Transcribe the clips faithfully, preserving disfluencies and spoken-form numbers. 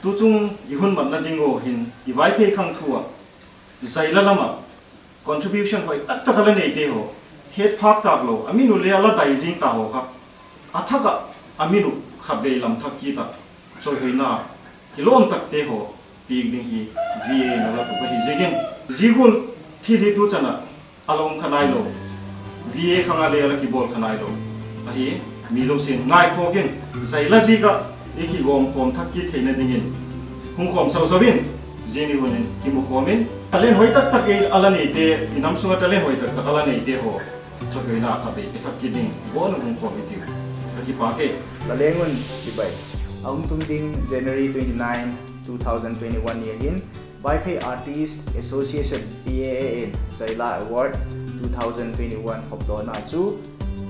Tuchung i hun matna ding ua hin i Vaiphei khang thu ah, Zaila lam ah contribution hoi tak tak a la neite haw, het phâk tâk lo, a min uh le a la dai zing ta haw kha, a thak ah a min uh khatvei lam thak kit ah, chawihoina kilawm takte haw piak ding hi VA in a la tup ahi ziakin, zia gual thil hi tu chan ah a la um kha nailo, VA khang a le a la kibawl kha nailo ahi. Mi zosia'n ngaikhawk in, Zaila ziak ah i kigawmkhawm thak kit theina dingin hung khawm sau sau in, zia ni hun in kimukhawm in, talent hoi tak tak a la neite, i nam sung ah talent hoi tak tak a la neite haw, chawihoina khatvei pe thak kit ding bawn a hung khawm i tiu. Ka kipâk e. Ka leng un chibai. A hung tung ding January twenty-nine, two thousand twenty-one ni a hin Vaiphei Artist Association, V A A in Zaila Award two thousand twenty-one khopdawna chu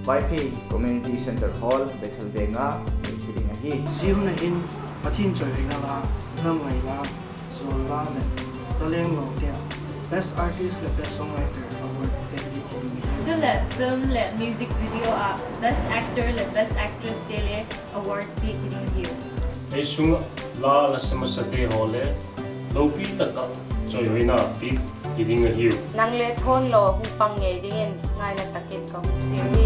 Vaiphei Community Centre Hall, Bethel Veng a nei thei ding ahi. Zia hun a hin Pathian chawihoina la, lamngai la, zawl la leh talent lote ah Best Artist leh Best Songwriter award te hi ding ahi. Chuleh film leh music video ah Best Actor leh Best Actress te le award piak hi ding ahiu. Ei sung ah la la sa masate haw le lopi tak ah chawihoina piak hi ding ahiu. Nang le thawn lo hung pang ngei dingin ngaina tak in ka hung chial hi.